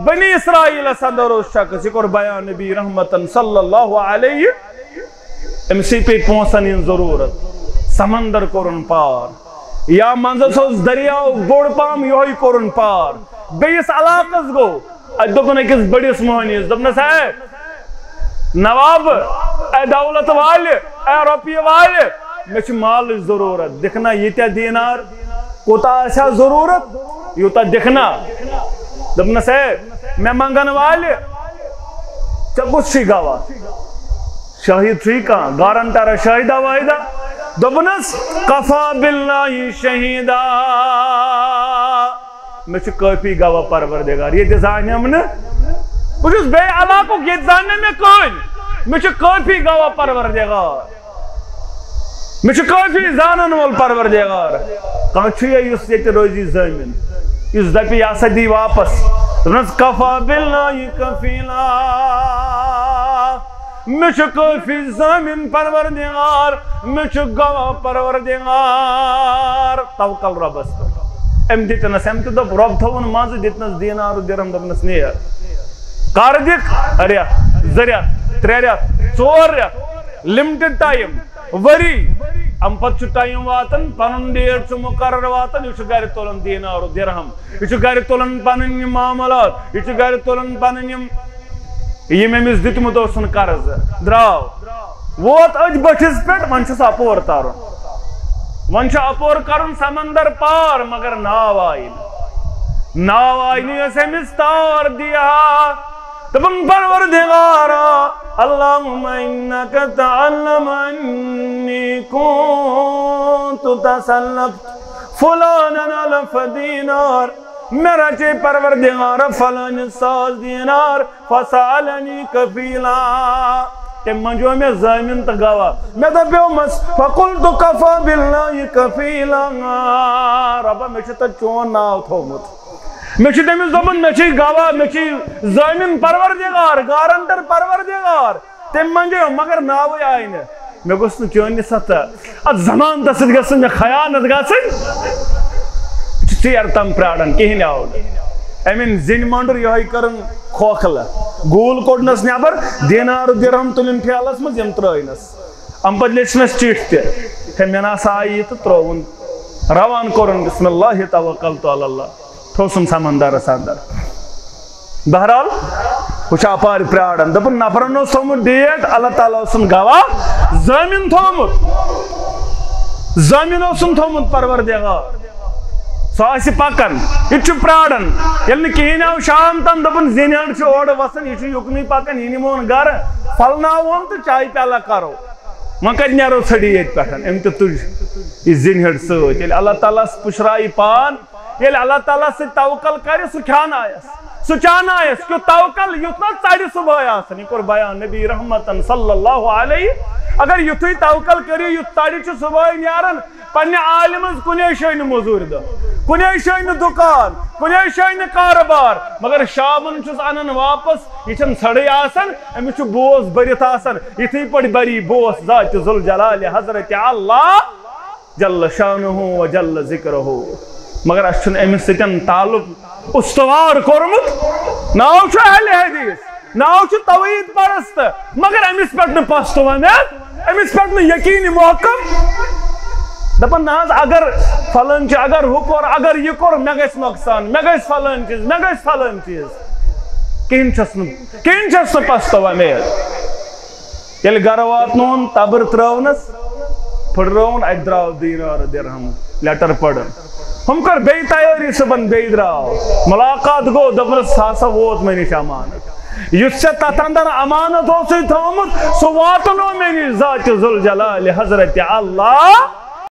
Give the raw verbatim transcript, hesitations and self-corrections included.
بنی اسرائیلس اندر اوس شخص، یہِ کوٚر بیان نبی رحمتن صلی اللہ علیہ۔ أمِس پے پونٛسن ہٕنٛز ضروٗرت، سمندر کوٚرُن پار، یا منٛزس اوس دٔریاو بوٚڑ پہم، یِہوٚے کوٚرُن پار۔ بیٚیِس علاقس گوٚو، اتہِ دوٚپُن أکِس بٔڑِس مۄہنِوِس، دوٚپنس، "ہے نواب، اے دولت والہِ، اے رۄپیہِ والہِ، مےٚ چھِ مالٕچ ضروٗرت، دِکھ نا ییٖتیٛاہ دینار، کوٗتاہ آسہِ ہا ضروٗرت، یوٗتاہ دِکھ نا؟" دوٚپنس، "ہے مےٚ منٛگن والہِ، ژےٚ کُس چھُے گواہ؟ شاہد چھُے کانٛہہ، گارنٹرا، شاہدہ واحدہ؟" دوٚپنس، "کفا باللہ شہیدا، مےٚ چھُ کٲفی گواہ پروردگار، ییٚتہِ زانٮ۪م نہٕ، بہٕ چھُس بیٚیہِ علاقُک، ییٚتہِ زانہِ نہٕ مےٚ کٕہٕنۍ، مےٚ چھُ کٲفی گواہ پروردگار، مےٚ چھُ کٲفی زانن وول پروردگار۔ کانٛہہ چھُ یا یُس ییٚتہِ روزِ زٲمِن، یُس دَپہِ، یہِ ہسا دی واپس؟" دوٚپنس، "کفا باللہ کفیلا، مےٚ چھُ کٲفی زٲمِن پروردگار، مےٚ چھُ گواہ پروردگار۔" توکل رۄبس پٮ۪ٹھ۔ أمۍ دِتنس، أمۍ تہِ دوٚپ، رۄب تھووُن منٛزٕ، دِتنس دینار و درہم، دوٚپنس، "نیر، کر دِکھ، رٮ۪تھ، زٕ رٮ۪تھ، ترٛےٚ رٮ۪تھ، ژور رٮ۪تھ، لِمٹِڈ ٹایم، ؤری، اَمہِ پتہٕ چھُ ٹایم واتان، پنُن ڈیٹ چھُ مُقرر واتان، یہِ چھُ گرِ تُلان دینار و درہم، یہِ چھُ گرِ تُلان پنٕنۍ یِم معاملات، یہِ چھُ گرِ تُلان پنٕنۍ یِم، یِم أمِس دیُتمُت اوسُن قرض، درٛاو، ووت أتھۍ بٔٹھِس پٮ۪ٹھ، وۄنۍ چھُس اَپور تَرُن، وۄنۍ چھُ اَپور کَرُن سمندر پار، مگر ناو آیہِ نہٕ، ناو آیہِ نہٕ، یۄس أمِس تار دِیہِ ہا۔" دوٚپُن، "پروردگارا، اللہم انک تعلم انی کنت تسلفت فلانا الف دینار، مےٚ رچے پروردگارا فلٲنِس ساس دینار، فسألنی کفیلا، تٔمۍ منٛجو مےٚ ضٲمِن تہٕ گواہ، مےٚ دَپیومَس، فقلت کفا باللہ کفیلا، رۄبا، مےٚ چھُ تَتہِ چون ناو تھوٚومُت، مےٚ چھُ تٔمِس دوٚپمُت، مےٚ چھُے گواہ، مےٚ چھُے ضٲمِن پروردگار، گارنٹر پروردگار۔" تٔمۍ منٛجیو، مگر ناوٕے آیہِ نہٕ۔ مےٚ گوٚژھ نہٕ چٲنِس اَتھ، اَتھ ضمانتَس سۭتۍ گژھِ نہٕ مےٚ خیانت گژھٕنۍ۔ یہِ چھُ ژیر تام پرٛاران، کِہیٖنۍ آو نہٕ۔ أمۍ أنۍ زِنۍ مۄنٛڈُر، یِہوٚے کٔرٕن کھوکھلہٕ۔ گوٗل کوٚڑنَس نٮ۪بر، دینار و درہم تُلِن ٹھیلَس منٛز، یِم ترٛٲینَس۔ اَمہِ پَتہٕ لیٚچھنَس چِٹھۍ تہِ۔ ہے، مےٚ نہ سا آیہِ یہِ تہٕ ترٛووُن۔ روان کوٚرُن، بسم اللہ توکلت علی اللہ۔ تھوٚو سُم سمندرس اندر۔ بہرحال، ہُہ چھُ اپارِ پراران۔ دوٚپُن، نفرن اوس تھوٚومُت ڈیٹ، اللہ تعالیٰ اوسُن گواہ، زٲمِن تھوٚومُت۔ زٲمِن اوسُن تھوٚومُت پروردگار۔ سُہ آسہِ پکان، یہِ تہِ چھُ پراران۔ ییٚلہِ نہٕ کِہیٖنۍ آو شام تام، دوٚپُن، زِنۍ ہٲر چھِ اورٕ وسان، یہِ چھُ یُکنُے پکان، یہِ نِمون گرٕ، پھلناوون تہٕ چایہِ پیالہ کرو۔ وۄنۍ کتہِ نیرو ژھٔڑی ییٚتہِ پٮ۪ٹھ؟ أمۍ تہِ تُج یہِ زِنۍ ہٕڑ سۭتۍ۔ ییٚلہِ اللہ تعالیٰ ہس پُشرایہِ پان، ییٚلہِ اللہ تعالیٰ ہس سۭتۍ توکل کرِ، سُہ کھیانایس، سُہ چانایس۔ کیُتھ توکل، یُتھ نہ ژرِ صبحٲے آسان۔ یہِ کوٚر بیان نبی رحمتن صلی اللہ علیہ۔ اگر یُتھُے توکل کٔرِو، یُتھ ژرِ چھُ صبحٲے نیران، پننہِ عالمس کُنے جایہِ نہٕ مٔزوٗرۍ دۄہ، کُنے جایہِ نہٕ دُکان، کُنے جایہِ نہٕ کارٕبار، مگر شامن چھُس انان واپس۔ یہِ چھَنہٕ ژھڑٕے آسان، أمِس چھُ بوس بٔرِتھ آسان۔ یِتھٕے پٲٹھۍ بری بوس ذات ذوالجلال حضرت اللہ جل شانہ و جل ذکرہ۔ مگر اَسہِ چھُنہٕ أمِس سۭتۍ تعلق استوار کوٚرمُت۔ ناو چھُ اہل حدیث، ناو چھُ توحید پرست، مگر أمِس پٮ۪ٹھ نہٕ پستہٕ وۄمید، أمِس پٮ۪ٹھ نہٕ یقین محکم۔ دپان، نہ حظ، اگر فلٲنۍ چھِ، اگر ہُہ کوٚر، اگر یہِ کوٚر، مےٚ گژھِ نۄقصان، مےٚ گژھِ فلٲنۍ چیٖز، مےٚ گژھِ فلٲنۍ چیٖز۔ کِہیٖنۍ چھَس نہٕ، کِہیٖنۍ چھَس نہٕ پستہٕ وۄمید۔ ییٚلہِ گرٕ واتنووُن، تبٕر ترٲونَس، پھٕٹرٲوُن، اَتہِ درٛاو دینار درہم، لیٹر پٔرٕن۔ ہُم کٔر بیٚیہِ تیٲری، صُبحن بیٚیہِ درٛاو۔ مُلاقات گوٚو، دوٚپنَس، سُہ ہسا ووت مےٚ نِش امانت۔ یُس ژےٚ تَتھ اندر امانت اوسُے تھوٚومُت، سُہ واتنو مےٚ نِش ذاتِ ذوالجلال حضرت اللہ۔